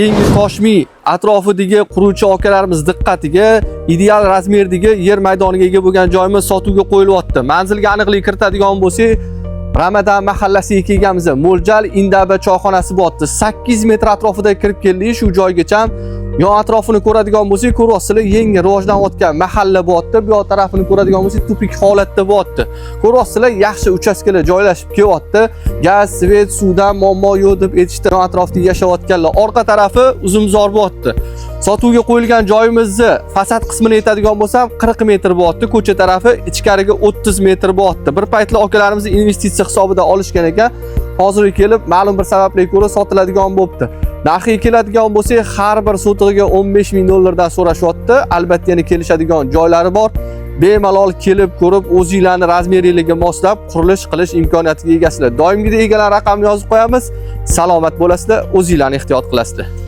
Yangi Toshmiy atrofidagi quruvchi akalarimiz diqqatiga ideal razmerdagi yer maydoniga ega bo'lgan joyimiz sotuvga qo'yilyapti. Manzilga aniqlik kiritadigan bo'lsak, Ramadan mahallasiga kelganmiz. Mo'ljal Indaba choyxonasi bo'lyapti. 8 metr atrofida kirib keldik shu joygacha. Yon atrofini ko'radigan bo'lsak, ko'ryapsizlar, yangi rivojlanayotgan mahalla bo'lyapti. Bu yoq tarafini ko'radigan bo'lsak, тупик holatda bo'lyapti. Ko'ryapsizlar, yaxshi uchastkalar joylashib kelyapti. Gaz, свет, suvdan muammo yo'q deb aytishdi yon atrofda yashayotganlar. Orqa tarafi uzumzor bo'lyapti. Sotuvga qo'yilgan joyimizni fasad qismini aytadigan bo'lsam, 40 metr bo'lyapti. Ko'cha tarafi ichkariga 30 metr bo'lyapti. Bir paytlar akalarimiz investitsiya hisobida olishgan ekan. Hozir kelib ma'lum bir sabablarga ko'ra sotiladigan bo'libdi. Narxiga keladigan bo'lsak, har bir sotig'iga 15 ming dollardan so'rashyapti. Albatta yana kelishadigan joylari bor. Bemalol kelib ko'rib, o'zinglarni razmeringlarga moslab qurilish qilish imkoniyatiga egasizlar. Doimgidek egalar raqamini yozib qo'yamiz. Salomat bo'lasizlar, o'zinglarni ehtiyot qilasizlar.